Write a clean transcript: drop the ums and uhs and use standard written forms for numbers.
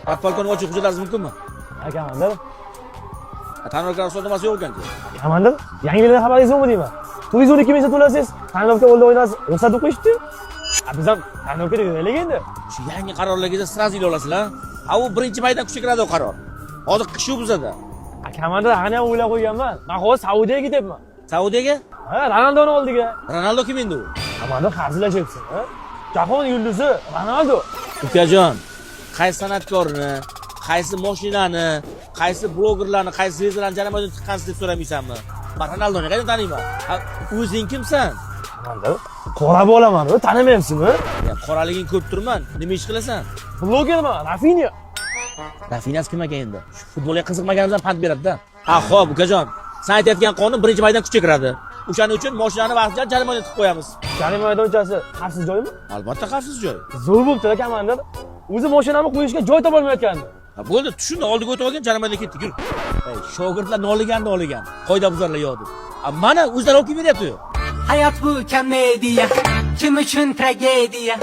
Podpolkovnik ochiq hujjatlaringiz mumkinmi? Ha, komandir. Tonirovka ruxsatnomasi yo'q ekan-ku. Komandir, yangilikdan xabaringiz yo'qmi deyman. 412 ming so'm to'lasangiz, tonirovka o'rnida o'ynaysiz, ruxsat berib qo'yishibdi. A biz ham tonirovkada yuraylik endi. Shu yangi qarorlarga сразу olasizlar. Ha, u 1-maydan kuchga kiradi u qaror. Hozir qish yo'q bizada. A komandir, ani ham o'ylab qo'yganman. Men hozir Saudiyaga ketyapman. Saudiyaga? Ha, Ronaldoni oldiga. Ronaldo kim endi u? Komandir, hazillashyapsan, ha? Jahon yulduzi Ronaldo. Ukajon, qaysi san'atkorni, qaysi mashinani, qaysi blogerlarni, qaysi звезда larni jarima tiqqansiz deb so'ramaysanmi? Man Ronaldoni qayerdan taniyman? Ha, o'zing kimsan? Komandir, qora bo'laman, tanimayapsizmi? Ya, qoraligingni ko'rib turman. Nima ish qilasan? Blogerman, Rafinya. Rafinyasi kim ekan endi? Shu futbolga qiziqmaganimizdan pand beradi-da. Ha, xo'p, ukajon. Sen aytayotgan qonun 1-maydan kuchga kiradi. O'shaning uchun mashinani vaqtincha jarimaga tiqib qo'yamiz. Jarima maydonchasi xavfsiz joymi? Albatta xavfsiz joy. Zo'r bo'libdi, komandir. O'zi mashinamni qo'yishga joy topolmayotgandim. Ha, bo'ldi, tushundi, oldiga o'tib olgin, jarimaga ketdik, yur. Ey, shogirdlar noligan noligan. Qoidabuzarlar yo'q deb. A, mana o'zlari olib kelib beryapti. Hayot bu komediya, kim uchun tragediya?